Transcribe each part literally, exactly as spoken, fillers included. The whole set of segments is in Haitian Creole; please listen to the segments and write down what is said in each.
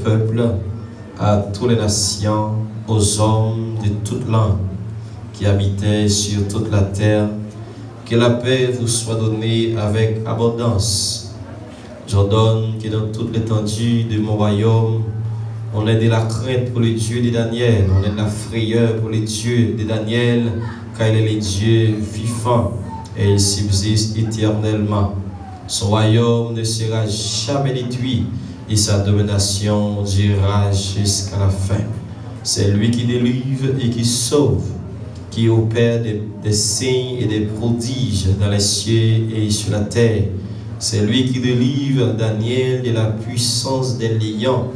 peuple, à toutes les nations, aux hommes de toute langue qui habitaient sur toute la terre, que la paix vous soit donnée avec abondance. J'ordonne que dans toute l'étendue de mon royaume, on ait de la crainte pour le Dieu de Daniel, on ait de la frayeur pour le Dieu de Daniel, car il est le Dieu vivant et il subsiste éternellement. Son royaume ne sera jamais détruit et sa domination durera jusqu'à la fin. C'est lui qui délivre et qui sauve, qui opère des, des signes et des prodiges dans les cieux et sur la terre. C'est lui qui délivre Daniel de la puissance des lions.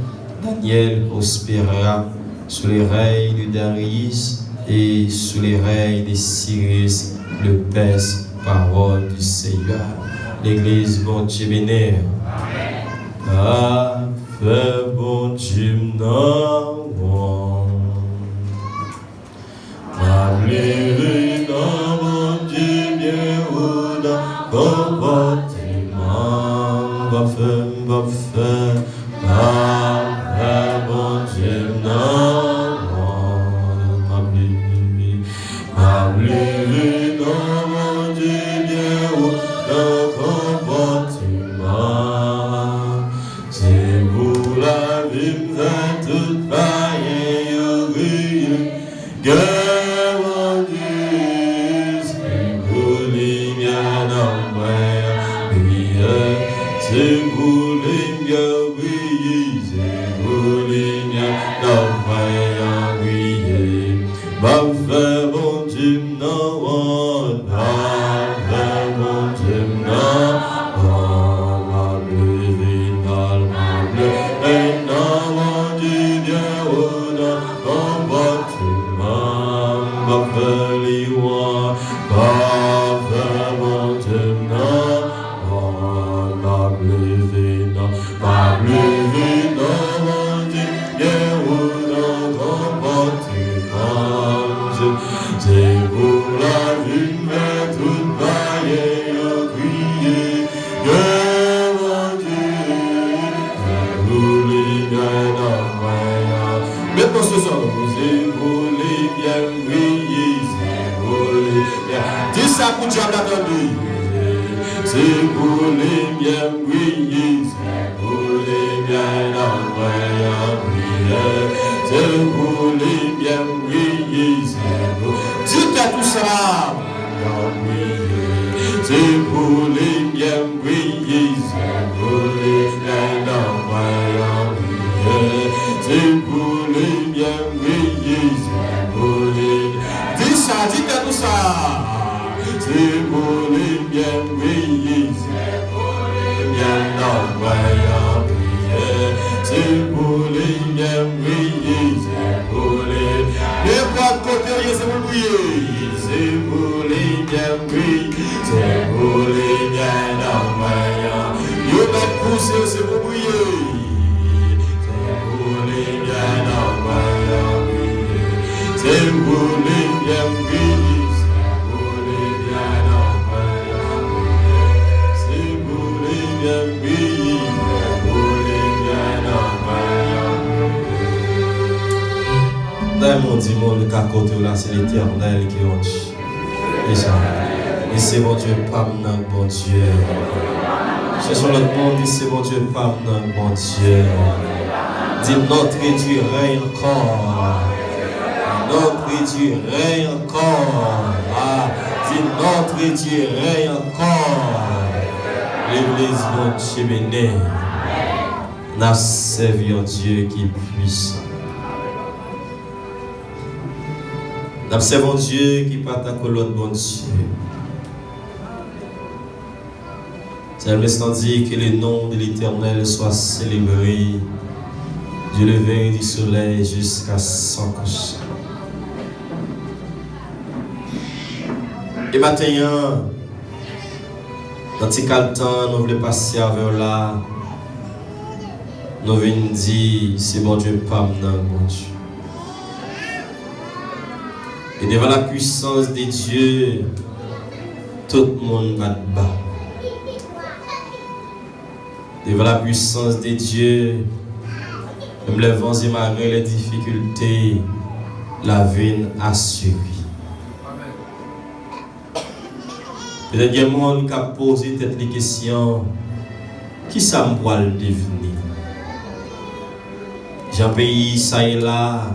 Daniel prospérera sous le règne de Darius et sous le règne de Cyrus le Perse. Parole du Seigneur. Legliz, Bondye beni. Pafè Bondye m nan wonm. M ap leve nan Bondye byen wo nan konpòteman m. Pafè, pafè, pafè Bondye m nan wonm. M ap leve, m ap leve nan Bondye byen wo nan konpòteman m. Se pou lavi m fè tout payen yo kriye. Gen Bondye, se pou limyè nan mwen an briye. Se pou limyè briye, se pou limyè nan mwen an briye. M ap fè Bondye m nan wont, m ap fè Bondye m nan wont. M ap leve nan, m ap leve nan Bondye byen wo nan konpòteman m. M ap fè li wont, m ap fè Bondye m nan wont. M ap leve nan, m ap leve nan Bondye byen wo nan konpòteman m. Se, se pou lavi m fè tout payen yo kriye. Gen Bondye, se pou limyè nan mwen an. Met nou sou sa, se pou limyè m briye, se pou limyè. Di sa pou dyab la tande. Se pou limyè m briye, se pou limyè nan mwen an briye. Se pou limyè m briye, se pou. Di tèt ou sa. An briye. Se pou limyè m briye, se pou limyè nan mwen an briye. Se pou limyè m briye, se pou limyè. Di sa, di tèt ou sa. Se pou limyè m briye, se pou limyè nan mwen an briye. Se pou limyè m briye, se pou limyè. Nenpòt kote w ye, se pou l briye. Se pou limyè m briye, se pou limyè nan mwen an. Yo mèt pouse, se pou briye. Se pou limyè nan mwen an briye. Se pou limyè m briye. Se pou limyè nan mwen an briye. Se pou limyè m briye. Se pou limyè nan mwen an briye. Dèyè moun di moun ka kote w la, se Letènèl ki yon. Di sa. Di se Bondye pa m nan Bondye. Chèche yon lòt moun, di se Bondye pa m nan Bondye. Di notre Dieu règne encore. Notre Dieu règne encore. Ah, di notre Dieu règne encore. Legliz Bondye beni. N ap sèvi yon Dye ki pwisan. N ap sèvi yon Dye ki pa tankou lòt bondye. Sèlmis lan di, que le nom de l'Éternel soit célébré, du lever du soleil jusqu'à son coucher. E maten an, nan ti kal tan nou vle pase avè w la, nou vin di, se Bondye pa m nan, Bondye. Et devant la puissance de Dieu, tout moun bat ba. Devant la puissance de Dieu, Menm lè van e maren, lè difikilte, l ap vin asire. Petèt gen moun k ap poze tèt li kesyon, kisa m pral devni? Jan peyi sa ye la,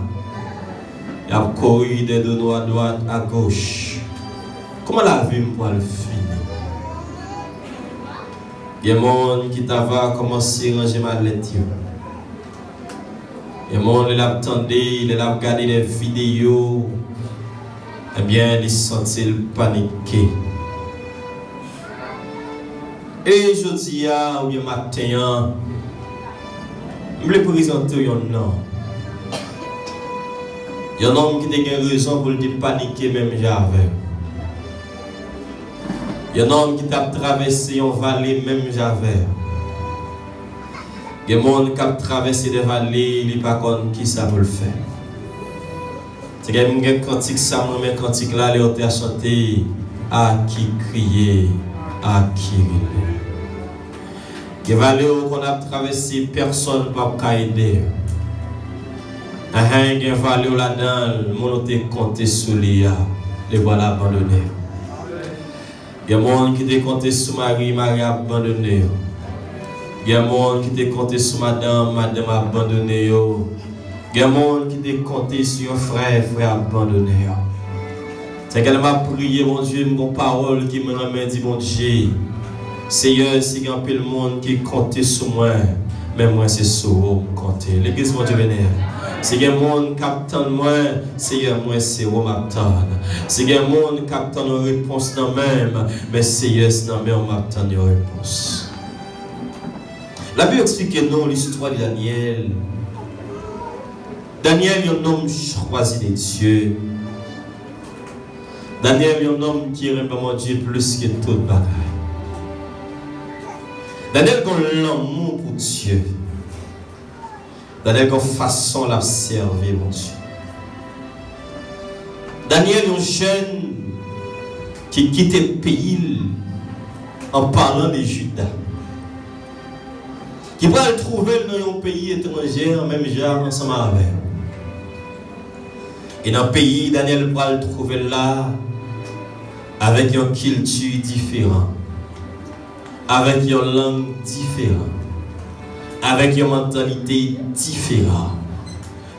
y ap kouri de do nou adwat, agoch. Kòman lavi m pral fini? Gen moun ki ta va kòmanse ranje malèt yo. Gen moun, lè l ap tande, lè l ap gade de videyo, ebyen, li santi l panike. E jodi a, oubyen maten an, m vle prezante w yon nonm. Yon nonm ki te gen rezon pou l te panike menm jan avè w. Yon nonm ki t ap travèse yon vale menm jan avè w. Gen moun k ap travèse de vale, li pa konn kisa pou l fè. Se gen, m gen kantik sa, m renmen kantik la, lè yo te chante, A qui crier, à qui relever. Gen vale ou konn ap travèse, pèsonn p ap ka ede w. Enhen, gen vale ou ladan l, moun ou te konte sou li a, li pral abandone w. Gen moun ki te konte sou mari, mari abandone yo. Gen moun ki te konte sou madanm, madanm abandone yo. Gen moun ki te konte sou yon frè, frè abandone yo. Se kè m ap priye, Bondye, m gon pawòl ki m renmen di Bondye. Seyè, si gen anpil moun ki konte sou mwen, men mwen se sou ou m konte. Legliz Bondye beni. Si gen moun k ap tann mwen, Seyè, mwen se ou m ap tann. Si gen moun k ap tann yon repons nan men m, men Seyè, se nan men w m ap tann yon repons. Labib eksplike nou listwa de Danyèl. Danyèl, yon nonm chwazi de Dye. Danyèl, yon nonm ki renmen Bondye plis ke tout bagay. Danyèl gen lanmou pou Dye. Danyèl gen fason l ap sèvi Bondye. Danyèl, yon jèn ki kite peyi l, an palan de Jida, ki pral twouve l nan yon peyi etranjè menm jan ansanm avè l. E nan peyi Danyèl pral twouve l la, avèk yon kilti diferan, avèk yon lang diferan, avèk yon mantalite diferan.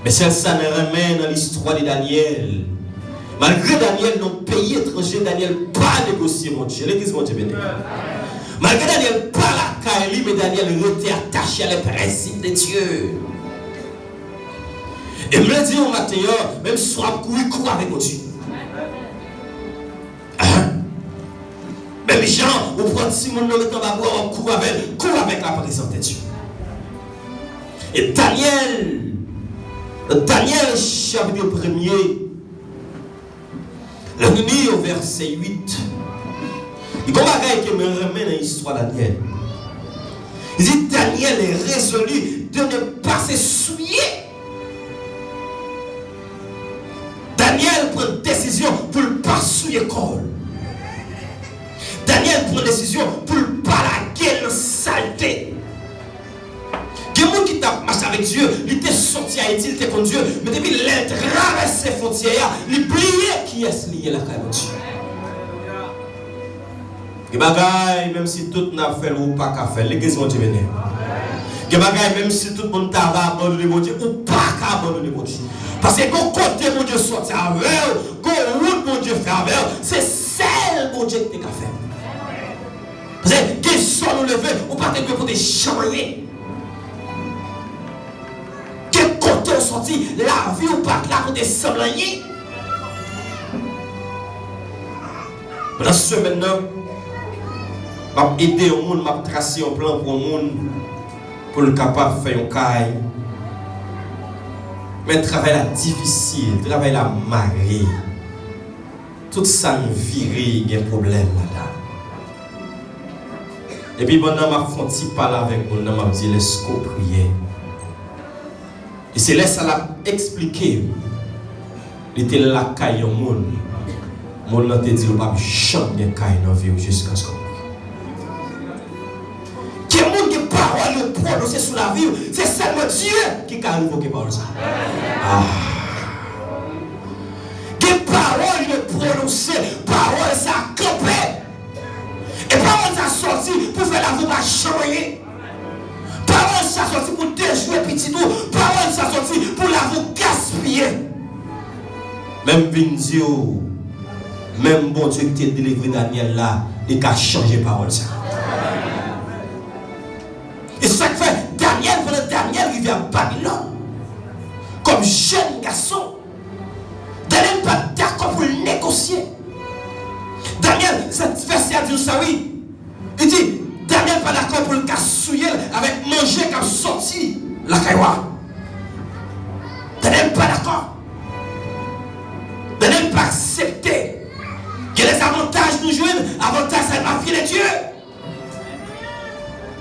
Men sèl sa n renmen nan listwa de Danyèl, malgre Danyèl nan peyi etranje, Danyèl pa negosye Bondye. Legliz Bondye beni. Malgre Danyèl pa lakay li, men Danyèl rete atache a les principes de Dieu. E m vle di w maten an, menm si w ap kouri, kouri avèk Bondye. Ahan. Menm jan ou pran timoun nan, ou met anba bra w, w ap kouri avè l, kouri avèk la prezans de Dye. E Danyèl, Danyèl chapit premye, lè nou li yo vèsè uit, li gon bagay ke mwen renmen nan istwa Danyèl. Li di, Danyèl est résolu de ne pas se souiller. Danyèl pran desizyon pou l pa souye kò l. Danyèl pran desizyon pou l pa lage l nan salte. Gen moun ki t ap mache avèk Dye, li te soti Ayiti, li te konn Dye, men depi lè l travèse fwontyè a, li bliye kiyès li ye lakay Bondye. Gen bagay, menm si tout n ap fè l, ou pa ka fè l. Legliz Bondye beni. Gen bagay, menm si tout moun ta va abandone Bondye, ou pa ka abandone Bondye. Paske gon kote Bondye soti avè w, gon wout Bondye fè avè w, se sèl Bondye ki te ka fè. Paske gen zòn ou leve, ou pa te dwe pote janm anyen. Gen kote w soti, lavi w pa t la pou te sanble anyen. Pandan semèn nan, m ap ede yon moun, m ap trase yon plan pou yon moun, pou l kapab fè yon kay. Men travay la difisil, travay la mare. Tout sa n vire gen pwoblèm ladan. Epi pandan m ap fè yon ti pale avèk moun nan, m ap di l, èske w priye? E se lè sa l ap eksplike m, li te lakay yon moun. Moun nan te di l, ou p ap janm gen kay nan vi w jiskaske w mouri. Gen moun gen pawòl yo pwononse sou lavi w, se sèlman Dye ki ka revoke pawòl sa. Ah. Gen pawòl yo pwononse, pawòl sa kanpe. E pawòl sa sòti pou fè lavi w pa janm anyen. Pawòl sa sòti pou dejwe pitit ou. Pawòl sa sòti pou lavi w gaspiye. Men m vin di w, menm Bondye ki te delivre Danyèl la, li ka chanje pawòl sa. E sa k fè Danyèl, pandan Danyèl rive a Babilòn, kòm jèn gason, Danyèl pa t dakò pou l negosye. Danyèl, sa vèsè a di nou sa, wi. Li di, Danyèl pa dakò pou l ka souye l avèk manje k ap sòti lakay wa. Danyèl pa dakò. Danyèl pa aksepte. Gen de avantaj nou jwenn, avantaj sa yo pa vyen de Dye.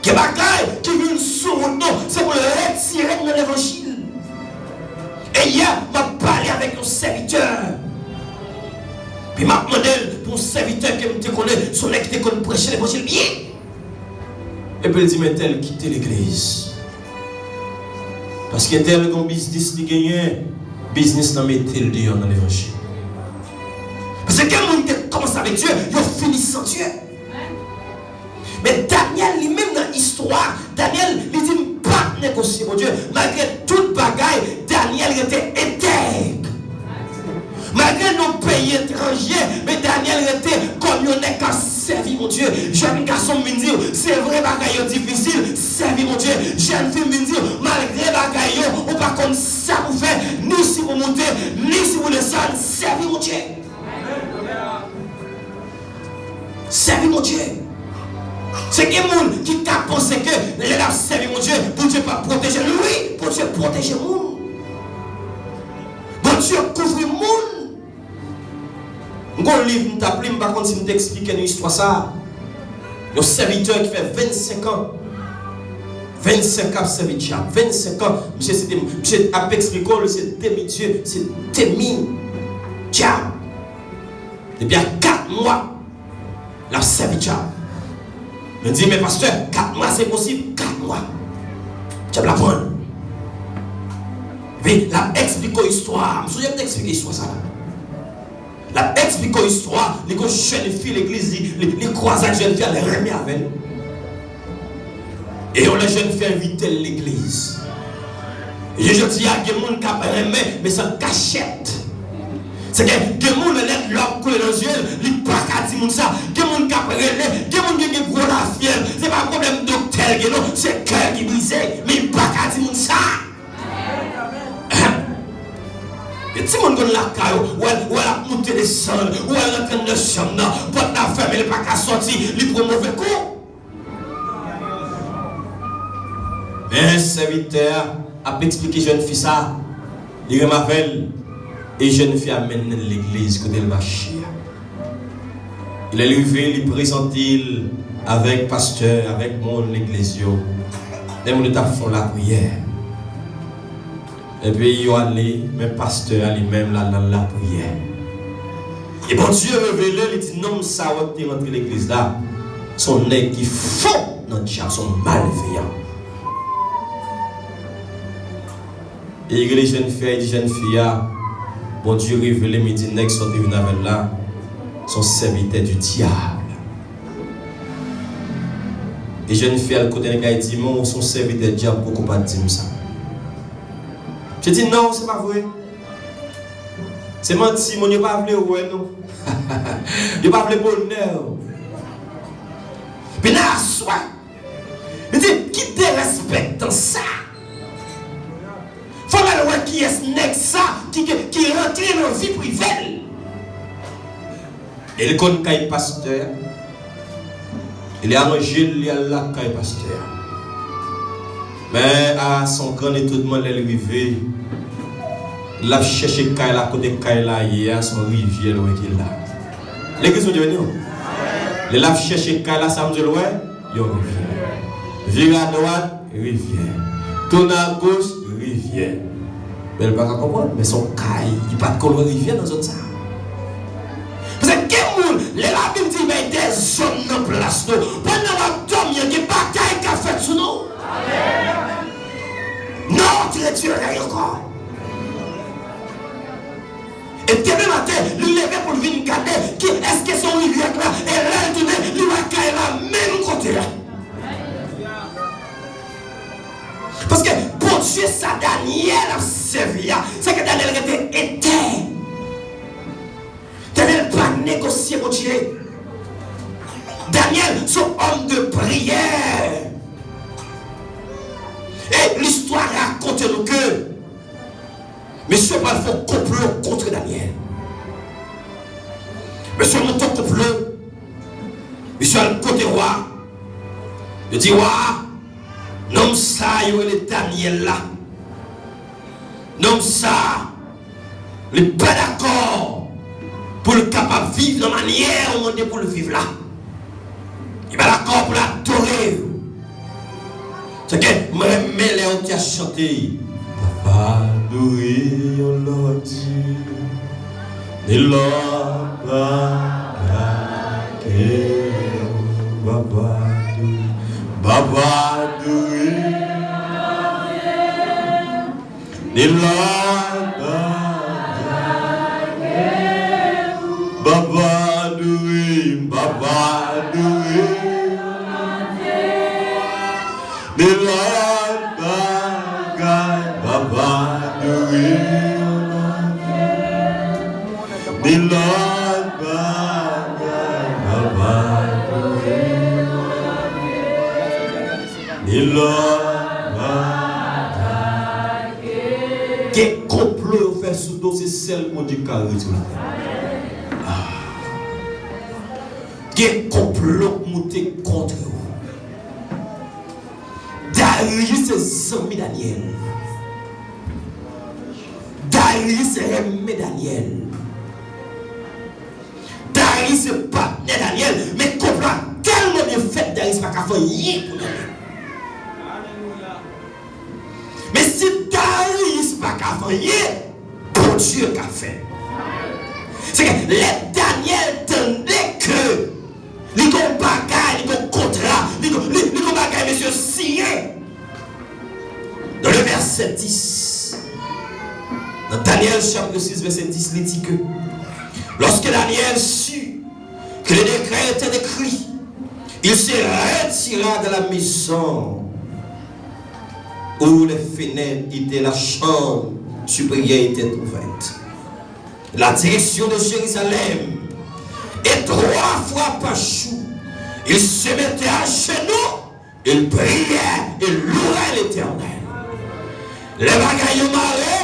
Gen bagay ki vin sou wout nou, se pou l retire n nan levanjil. E yè, m ap pale avèk yon sèvitè. Pi m ap mande l pou yon sèvitè ke m te konnen, se yon nèg ki te konn preche levanjil byen. Epi l di m entèl kite legliz. Paske entèl gen yon biznis li genyen, biznis lan mete l deyò nan levanjil. Paske gen moun ki te kòmanse avèk Dye, yo fini san Dye. Men Danyèl li menm nan istwa, Danyèl li di, "M p ap negosye Bondye." Malgre tout bagay, Danyèl rete entèg. Malgre l nan yon peyi etranje, men Danyèl rete kòm yon nèg k ap sèvi Bondye. Jèn gason m vin di w, se vre bagay yo difisil, sèvi Bondye. Jèn fi m vin di w, malgre bagay yo, ou pa konn sa pou fè, ni si pou moute, ni si pou desann, sèvi Bondye. Sèvi Bondye. Se gen moun ki ka panse ke lè l ap sèvi Bondye, Bondye p ap pwoteje l. Wi, Bondye pwoteje moun. Bondye kouvri moun. M gon liv m t ap li, m pa konn si m te eksplike nou istwa sa a. Yon sèvitè ki fè vennsenk an. Vennsenk an ap sèvi dyab. Vennsenk an. Misye se te, misye ap eksplike w, se demi dye, se demi dyab. Depi a kat mwa, l ap sèvi dyab. Yo di, "Men pastè, kat mwa se posib?" Kat mwa. Dyab la pran l. Epi, l ap eksplike w istwa a. M sonje m te eksplike istwa sa la. L ap eksplike w istwa, li gon jèn fi legliz, li, li, li kwaze ak jèn fi a, li renmen avè l. E yon lè jèn fi a envite l legliz. E jodi a, gen moun k ap renmen, men se an kachèt. Se ke gen moun lè lè dlo ap koule nan zye l, li pa ka di moun sa. Gen moun k ap rele, gen moun ki gen gwo lafyèv. Se pa pwoblèm doktè l gen non, se kè l ki brize, men li pa ka di moun sa. Gen timoun konn lakay ou, ou wè, ou wè l ap moute desann, ou wè l rantre anndan chanm nan, pòt la fèmen, li pa ka sòti, li pran move kou. Men sèvitè a ap eksplike jèn fi sa, li renmen avè l, e jèn fi a mennen l legliz kote l mache a. Lè l rive, li prezante l avèk pastè, avèk moun legliz yo. Lè moun yo t ap fè yon lapriyè. Epi yo ale, men pastè a li menm l al nan lapriyè. E Bondye revele, li di, nonm sa a w ki te rantre legliz la, se yon nèg ki fon nan dyab, se yon malveyan. E li rele jèn fi a, li di jèn fi a, Bondye revele m, li di nèg sa w te vin avè l la, se yon sèvitè di dyab. E jèn fi a al kote nèg la, li di, men w se yon sèvitè dyab, poko pa t di m sa. Misye di, non, se pa vre. Se manti, moun yo pa vle wè nou. Yo pa vle bonè w. Epi nan aswè, li di, ki derespektan sa? Fò l al wè kiyès nèg sa ki, ki, ki rantre nan vi prive l. E li konn kay pastè a. E li aranje l, li al lakay pastè a. Men, a, se yon grann etonnman lè l rive. L ap chèche kay la, kote kay la ye a, se yon rivyè l wè ki la. Legliz Bondye beni w. Lè l ap chèche kay la, sa m di l wè? Yon rivyè. Vire adwat, rivyè. Tounen agoch, rivyè. Men l pa ka konprann, men se yon kay, li pa t konn wè rivyè nan zòn sa a. Paske gen moun, lè Labib di bay dezòd nan plas nou, pandan w ap dòmi an, gen batay k ap fèt sou nou. Etye rèy ankò. E demen maten, li leve pou l vin gade ki èske se yon Y la, e lè l tounen, li wè kay la menm kote a. Paske Bondye sa Danyèl ap sèvi a, se ke Danyèl rete entèg. Danyèl pa negosye Bondye. Danyèl se yon òm de priyè. E listwa rakonte nou ke mesye pral fè yon konplo kont Danyèl. Mesye monte yon konplo. Mesye al kote wa. Yo di wa, nonm sa yo rele Danyèl la. Nonm sa, li pa dakò pou l kapab viv nan manyè ou mande pou l viv la. Li pa dakò pou l adore. Se ke mwen renmen lè yo te chante. Papa adore yon lòt Dye, ni lòt bagay ke papa adore, papa adore. Ni lòt bagay. Papa adore, papa adore. Ni lòt bagay, papa adore. Ni lòt bagay, papa adore. Ni lòt bagay. Gen konplo yo fè sou do, se sèl Bondye ki ka retire. Ah. Gen konplo k moute kont ou. Dariyis se zanmi Danyèl. Dariyis renmen Danyèl. Dariyis se patnè Danyèl, men konplo a tèlman byen fèt, Dariyis pa ka fè anyen pou Danyèl. Men si Dariyis pa ka fè anyen, Bondye ka fè. Se ke lè Danyèl tande ke li gon bagay, li gon kontra, li gon, li, li gon bagay mesye siyen. Dans le verset dix, dans Daniel chapitre six, verset dix, li di ke lorsque Daniel sut que le décret était écrit, il se retira de la maison où les fenêtres étaient, la chambre supérieure était ouverte, la direction de Jérusalem, et trois fois par jour, il se mettait à genoux, il priait et louait l'Éternel. Lè bagay yo mare,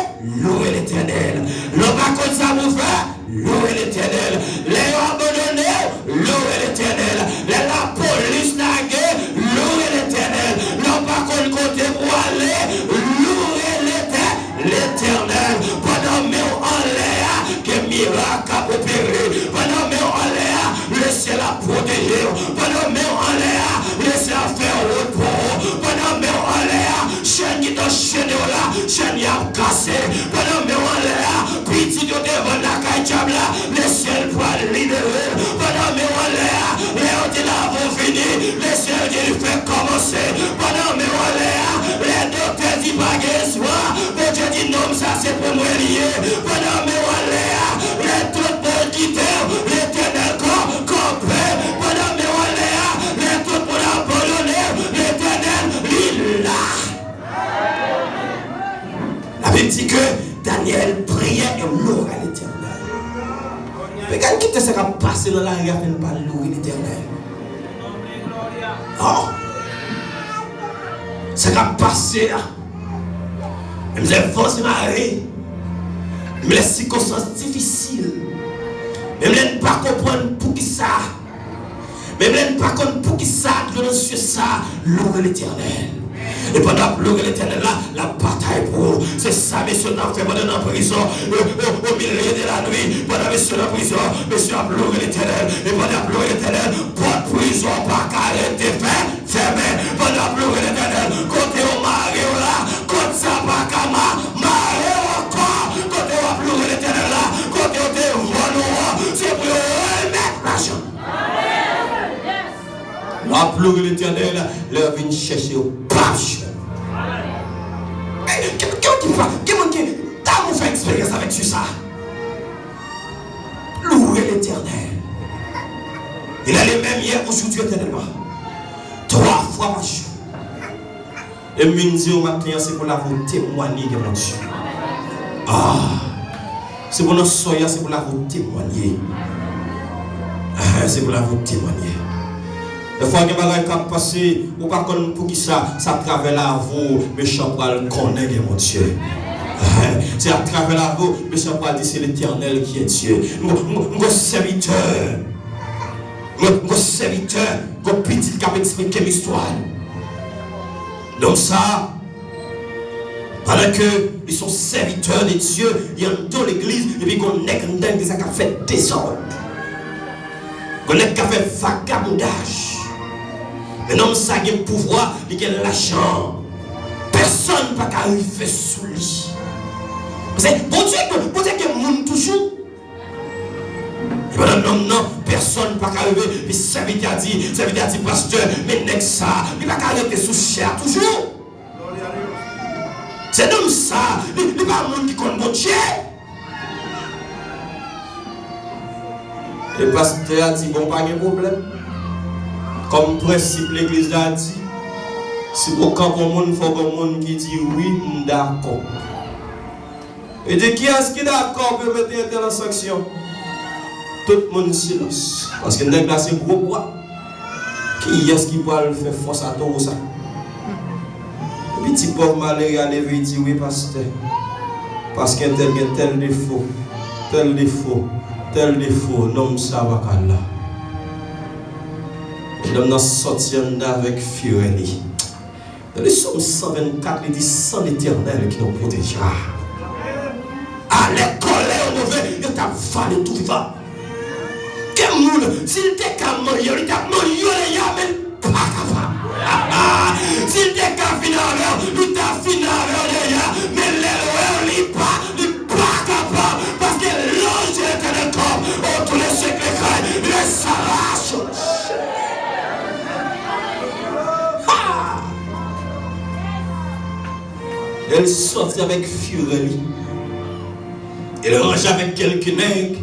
louwe Letènèl. Lè w pa konn sa pou w fè, louwe Letènèl. Lè yo abandone w, louwe Letènèl. Lè lapolis lage, louwe Letènèl. Lè w pa konn kote pou w ale, louwe Letè-, Letènèl. Pandan men w anlè a, gen mirak k ap opere. Pandan men w anlè a, Lesyèl ap pwoteje w. Pandan men w anlè a, Lesyèl ap fè wout pou ou. Pandan men w anlè a, chèn ki t anchene w la, chèn y ap kase. Pandan men w anlè a, pitit yo te vann lakay dyab la, Lesyèl pral libere l. Pandan men w anlè a, lè yo di lavi w fini, Lesyèl di li fèk kòmanse. Pandan men w anlè a, lè doktè di pa gen espwa, Bondye di nonm sa se pou mwen li ye. Pandan men w anlè a, lè tout moun kite w, Letènèl kanpe. Pandan men w anlè a, lè tout moun abandone w, Letènèl li la. Labib di ke Daniel priait et loua l'Éternel. Men gade kite sa k ap pase nan lari a fè n pa loure Letènèl. Oh! Sa k ap pase a. Menm lè van se mare, menm lè sikonstans difisil, menm lè n pa konprann poukisa, menm lè n pa konn poukisa dlo nan zye sa, loure Letènèl. E pandan w ap loure Letènèl la, l ap batay pou ou. Se sa mesye yo t ap fè pandan nan prizon, o, o, o milye de la nwi, pandan mesye yo nan prizon, mesye yo ap loure Letènèl. E pandan y ap loure Letènèl, pòt prizon pa ka rete fè-, fèmen. Pandan w ap loure Letènèl, kote yo mare w la, kòd sa pa ka ma-, mare w ankò. Kote w ap loure Letènèl la, kote yo te vann ou an, se pou yo remèt lajan. Lè w ap loure Letènèl, lè yo vin chèche yo, p ap jwenn. Ey, ke, ke w Le menm yè, ojodi, etènèlman. Twa fwa pa jou. E m vin di w maten an, se pou lavi w temwaye gen Bondye. Ah! Se pou nan sòy a, se pou lavi w temwaye. Ah, se pou lavi w temwaye. Dèfwa gen bagay k ap pase, ou pa konn poukisa, se atravè lavi w mechan pral konnen gen Bondye. Ah, se atravè lavi w mechan pral di se Letènèl ki e Dye. M, m, m gon sèvitè. M, m gon sèvitè, gon pitit k ap eksplike m istwa l. Nonm sa, pandan ke li se yon sèvitè de Dye, li anndan legliz, epi gon nèg anndan legliz la k ap fè dezòd. Gon nèg k ap fè vagabondaj. Men nonm sa gen pouvwa, li gen lajan. Pèsonn pa ka rive sou li. Paske Bondye, Bondye gen moun toujou. E pandan nonm nan, pèsonn pa ka rive, epi sèvitè a di, sèvitè a di, pastè, men nèg sa, li pa ka rete sou chè a toujou. Se nonm sa, li, li pa moun ki konn Bondye. E pastè a di, bon, pa gen pwoblèm. Kòm prensip legliz la di, si pou kanpe yon moun, fò gen yon moun ki di, wi, m dakò. Li di, kiyès ki dakò pou yo mete entèl an sanksyon? Tout moun silans. Paske nèg la se gwo bwa. Kiyès ki pral fè fòs a towo sa? Epi ti pòv malere a leve, li di, wi, pastè. Paske entèl gen tèl defo, tèl defo, tèl defo, nonm sa pa ka la. E nonm nan sòti anndan avèk firè li. Nan Sòm san vennkat, li di, c'est l'Éternel qui nous protégera. Alè kòlè yo move, yo t ap vale touvan. Gen moun, si l te ka manyen w, li t ap manyen w deja, men l pa kapab. Si l te ka fini avè w, li t ap fini avè w deja, men lè l wè w, li pa, li pa kapab. Paske l'ange de l'Éternel campe autour de ceux qui le craignent, il les arrache. Ha! E l sòti avèk firè li. E l ranje avèk kèlke nèg.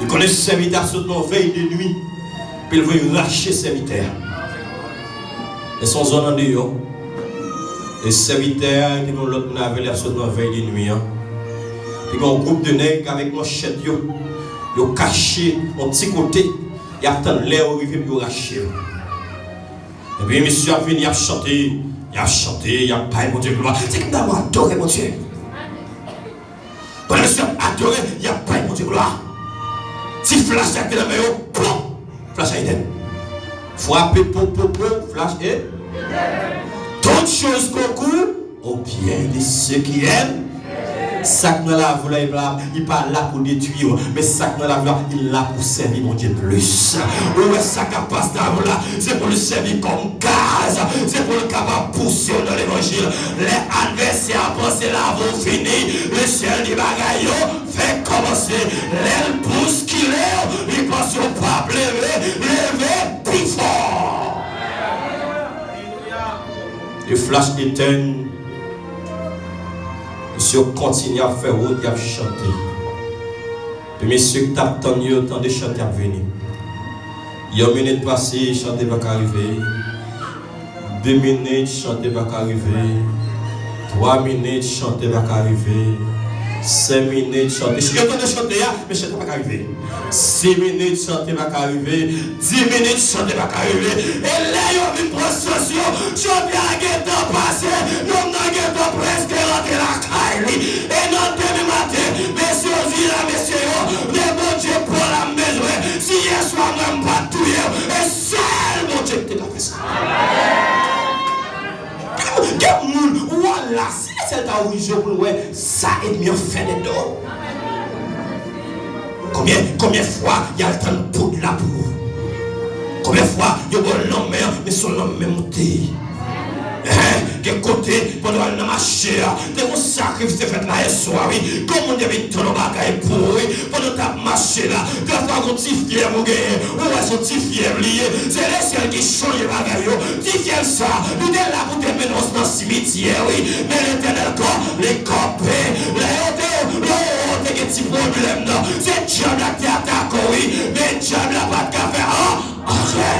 Li konnen sèvitè ap sot nan vèy de nwi. Epi l voye rache sèvitè a. E se yon zòn andeyò. E sèvitè a gen yon lòt moun avè l, y ap sot nan vèy de nwi an. Epi gen yon gwoup de nèg avèk manchèt yo. Yo kache yon ti kote. Y ap tann lè yo rive pou yo rache yo. Epi misye ap vini, y ap chante, y ap chante, y ap bay Bondye glwa. Se ki m dabò adore Bondye. Pandan misye ap adore, y ap bay Bondye glwa. Ti flach la ki te nan men yo, pwop! Flach la etèn. Frape po, po, po, flach e. Toutes choses concourent au bien de ceux qui aiment. Sa k nan lavi w la, li pa, li pa la pou detwi w, men sa k nan lavi w la, li la pou sèvi Bondye plis. Ou wè sa k ap pase nan lavi w la, se pou l sèvi kòm gaz, se pou l kapab pouse w nan levanjil. Lè advèsè a panse lavi w fini, Lesenyè di bagay yo fèk kòmanse. Lè l bouskile w, li panse w p ap leve, leve pi fò. E flach etèn, misye kontinye ap fè wout, y ap chante. Epi mesye k t ap tann yo tande chante ap vini. Yon minit pase, chante pa ka rive. De minit, chante pa ka rive. Twa minit, chante pa ka rive. Senk minit, chante. Yo tande chante a, men chante pa ka rive. Sis minit, chante pa ka rive. Dis minit, chante pa ka rive. E lè yo vin pran sans yo, chante a gentan pase, nonm nan gentan prèske rantre lakay li. E nan demen maten, mesye yo di la, mesye yo, men Bondye pa w la m bezwen. Si yèswa mwen m pa t touye w, e sèl Bondye ki te ka fè sa. Gen moun, ou al la, si Lesenyè ta ouvri je w pou l wè sa ènmi an fè nan do w. Konbyen, konbyen fwa y al tann poud la pou ou? Konbyen fwa yo ba w lanmen an, men se yon lanmen moute? Enhen, gen kote, pandan w al nan mache a, te gon sakrifis te fèt la yèswa, wi. Gon moun te vin tann yon bagay pou ou, wi. Pandan w t ap mache la, dèfwa gon ti fyèv ou genyen, ou wè se yon ti fyèv li ye. Se Lesenyè ki chanje bagay yo. Ti fyèv sa, li te la pou te mennen w nan simityè, wi. Men Letènèl kanpe, li kanpe. Lè yo te, lè yo te gen ti pwoblèm nan, se dyab la ki te atake w, wi. Men dyab la pa t ka fè an. Dye.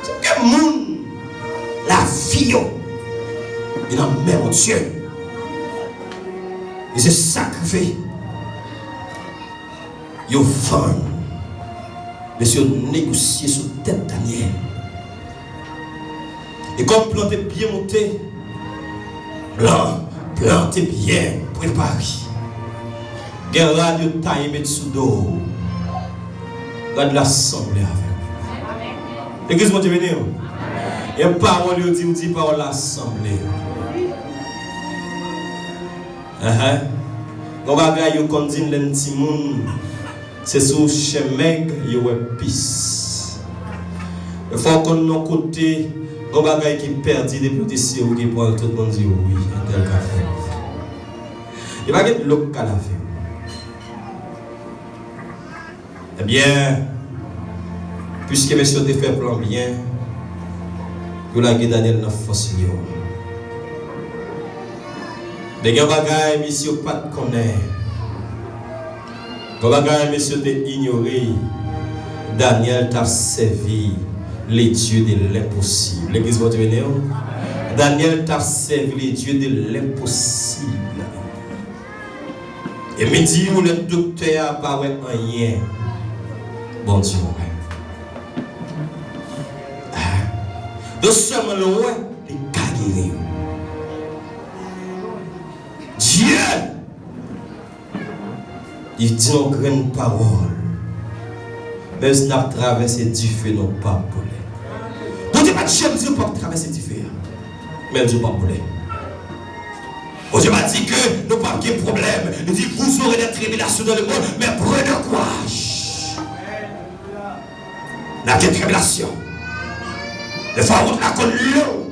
Se ke moun lavi yo li nan men Bondye. E se sa k rive. Yo vann. Mesye yo negosye sou tèt Danyèl. E kòm plan te byen monte, plan, plan te byen prepare. Gen rad yo taye met sou do w. Rad la sanble avè w. Legliz Bondye beni w. Gen pawòl yo di, ou di pawòl la sanble. Enhen. Gon bagay yo konn di m lè m timoun, se sou chen mèg yo wè pis. Fò w konn nan kote, gon bagay ki pèdi depi w di se ou ki pran l, tout moun di wi, entèl ka fè. Yo pa gen dlo k ka lave w. Ebyen, piske mesye yo te fè plan byen, yo lage Danyèl nan fòs lyon. Men gen yon bagay mesye yo pa t konnen. Gen yon bagay mesye yo te inyore. Danyèl t ap sèvi le Dieu de l'impossible. Legliz Bondye beni w. Danyèl t ap sèvi le Dieu de l'impossible. E midi ou lè doktè a pa wè anyen, Bondye wè. Ah. Yo sèlman l wè li ka geri yo. Dye! Li di yon grenn pawòl. Menm si n ap travèse dife, nou p ap boule. Bondye pa t janm di nou p ap travèse dife a. Men l di w p ap boule. Bondye pa di ke nou p ap gen pwoblèm. Li di, vous aurez des tribulations dans le monde, mais prenez courage. N ap gen tribilasyon. Defwa wout la konn long.